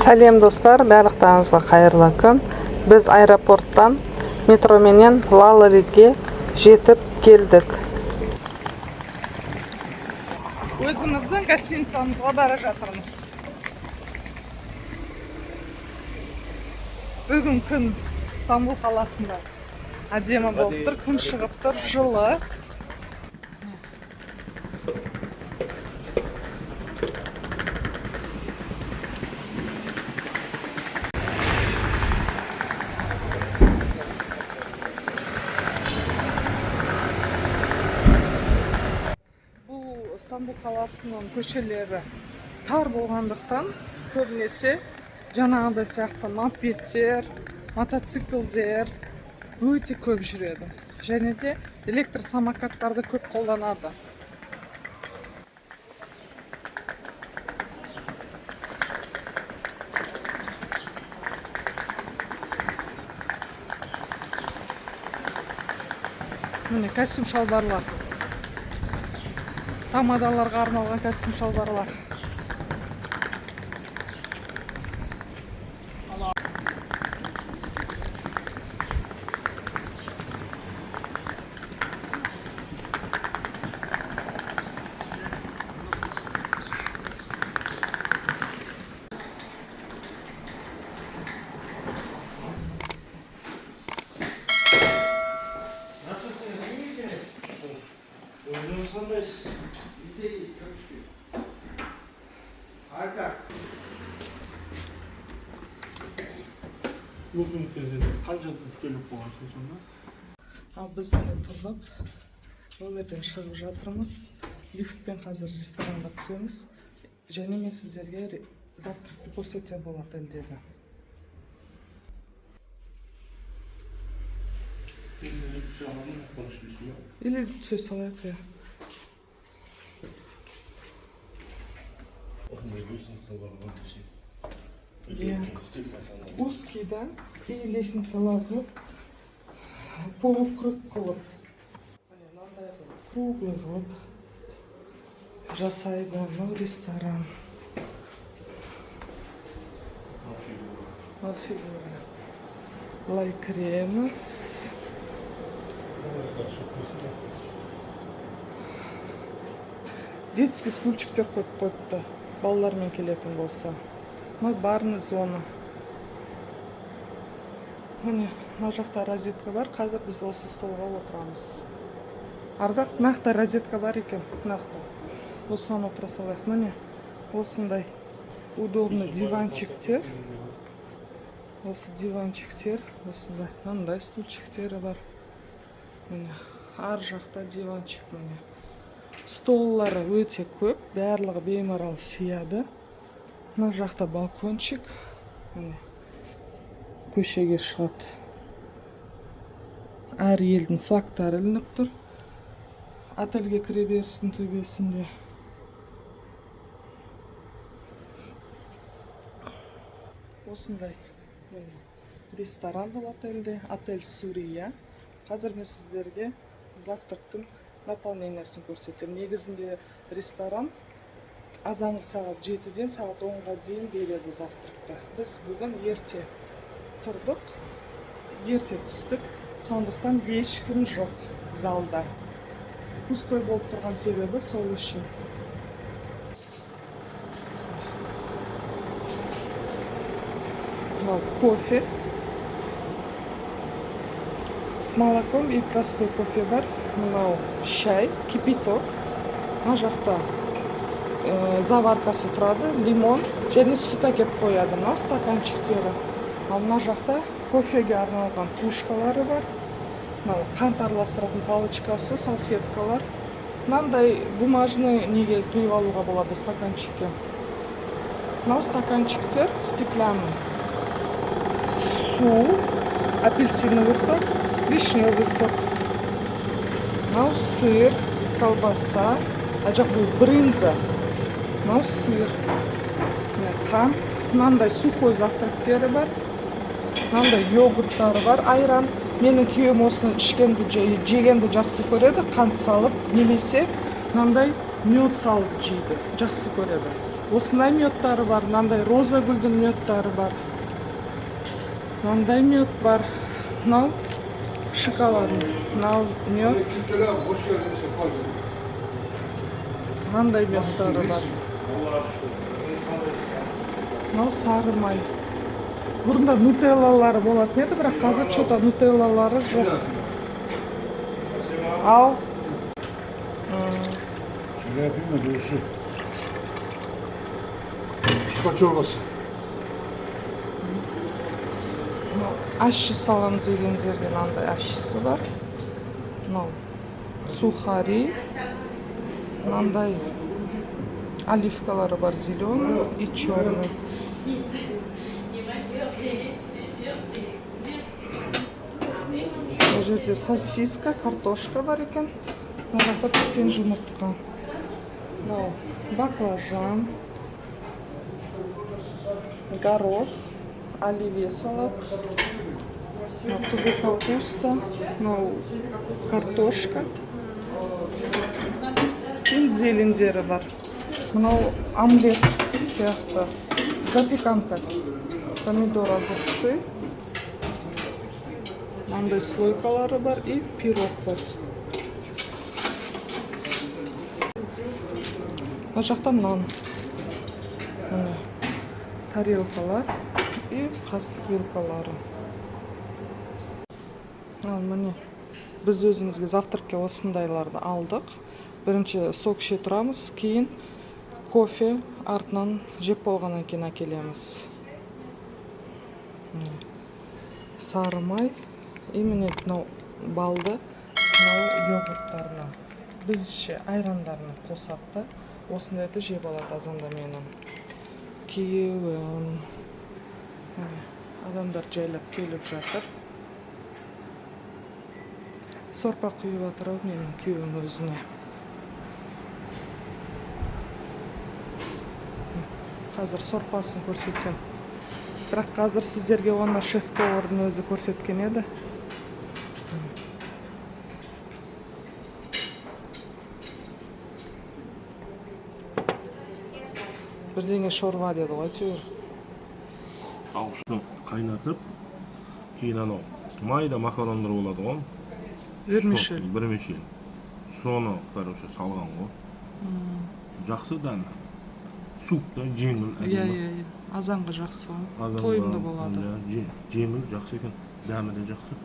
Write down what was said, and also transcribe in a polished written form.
Сәлем, достар! Барлықтарыңызға қайырлы күн! Біз аэропорттан метроменен Лалелиге жетіп келдік. Өзіміздің гостиницамызға бара жатырмыз. Бүгін күн Стамбул қаласында әдемі болып тұр, күн шығып тұр, жылы. Бұл Стамбул қаласының көшелері тар болғандықтан, көбінесе жаңағыдай сияқты мопедтер, мотоциклдер өте көп жүреді және де электр самокаттарды көп қолданады. Міне, костюм шалбарлар, тамадаларға арналған костюм шалбарлар. Nasılsınız, iyi misiniz? Buyurun sonuç. Biz de iyiyiz, çok şükür. Harika. Қанша төлеп қойғансың сонда? Ал біз міне тұрдық, номерден шығып жатырмыз. Лифтпен қазір ресторанға түсеміз және мен сіздерге завтракты көрсетсем болады отельдегі. Түсе аламын, түспейсің ба? Или түсе салайық, иә. Осындай лестницалар бар десе. Иә. Узкий да, и лестницалар қылып, полукруг қылып, міне, мынандай қылып, круглый қылып жасайды. Мынау ресторан. Мынау фигура. Былай кіреміз. Детский стульчиктер қойып қойыпты, балалармен келетін болса. Мынау барный зона. Міне, мына жақта розетка бар. Қазір біз осы столға отырамыз. Ардақ, мына жақта розетка бар екен, мына жақта. Осыған отыра салайық. Міне, осындай удобный диванчиктер. Осы диванчиктер осындай, мынандай стульчиктері бар. Міне, ар жақта диванчик. Міне, столлары өте көп, барлығы беймарал сияды. Мына жақта балкончик, міне, көшеге шығады. Әр елдің флагтары ілініп тұр отельге кіре берістің төбесінде. Осындай, міне, ресторан бұл отельде, отель Сурия. Қазір мен сіздерге завтрактың наполнениесін көрсетемін. Негізінде ресторан азанғы сағат 7-ден сағат 10-ға дейін береді завтракты. Біз бүгін ерте тұрдық, ерте түстік, сондықтан ешкім жоқ залда. Пустой болып тұрған себебі сол үшін. Мынау кофе с молоком и простой кофе бар. Мынау шай, кипяток. Мына жақта заваркасы тұрады, лимон және сүт әкеліп қояды, мынау стаканчиктері. Ал мына жақта кофеге арналған кружкалары бар, мынау қант араластыратын палочкасы, салфеткалар. Мынандай бумажный неге құйып алуға болады, стаканчикке. Мынау стаканчиктер стеклянный. Су, апельсиновый сок, вишневый сок. Мынау сыр, колбаса, а жоқ, бұл брынза. Мынау сыр, міне, қант. Мынандай сухой завтрактері бар, мынандай йогурттары бар, айран. Менің күйеуім осыны ішкенді, жегенді жақсы көреді. Қант салып немесе мынандай мед салып жейді, жақсы көреді. Осындай медтары бар, мынандай роза гүлдің медтары бар, мынандай мед бар, мынау шоколадный, мынау мед. Aleykümselam, hoş geldin, sefa geldin. Мынандай медтары бар, мынау сары май. Бұрында нутеллалары болатын еді, бірақ қазір че-то нутеллалары жоқ. Ал. Şöyle yapayım da dursun. Usta çorbası. Мынау ащы салам дегендерге мынандай ащысы бар, мынау сухари, мынандай оливкалары бар, зеленый и черный. Бұл жерде сосиска, картошка бар екен, мына жақта піскен жұмыртқа, мынау баклажан, горох, оливье салат, мынау қызыл капуста, мынау картошка, кейін зелендері бар, мынау омлет сияқты, запеканка, помидор, огурцы, мынандай слойкалары бар и пирог бар. Мына жақта нан, міне, тарелкалар и қасық, вилкалары. Ал міне, біз өзімізге завтракке осындайларды алдық. Бірінші сок іше тұрамыз, кейін кофе артынан жеп болғаннан кейін әкелеміз. Міне, сары май и міне, мынау балды, мынау йогурттарына, бізше айрандарына қосады да, осындайды жеп алады азанда менің күйеуім. Міне, адамдар жайлап келіп жатыр. Сорпа құйып жатыр ау менің күйеуім өзіне. Қазір сорпасын көрсетемін, бірақ қазір сіздерге оны шеф повардың өзі көрсеткен еді. Бірдеңе шорба деді ғой әйтеуір. Тауықты қайнатып, кейін анау майда макарондар болады ғой. Вермишель. Вермишель. Соны, короче, салған ғой. Жақсы дәмі. Суп та жеңіл, әдемі. Иә, иә, азанға жақсы ғой. Азанға, Тойымды болады. Иә, жеңіл, жақсы екен. Дәмі де жақсы.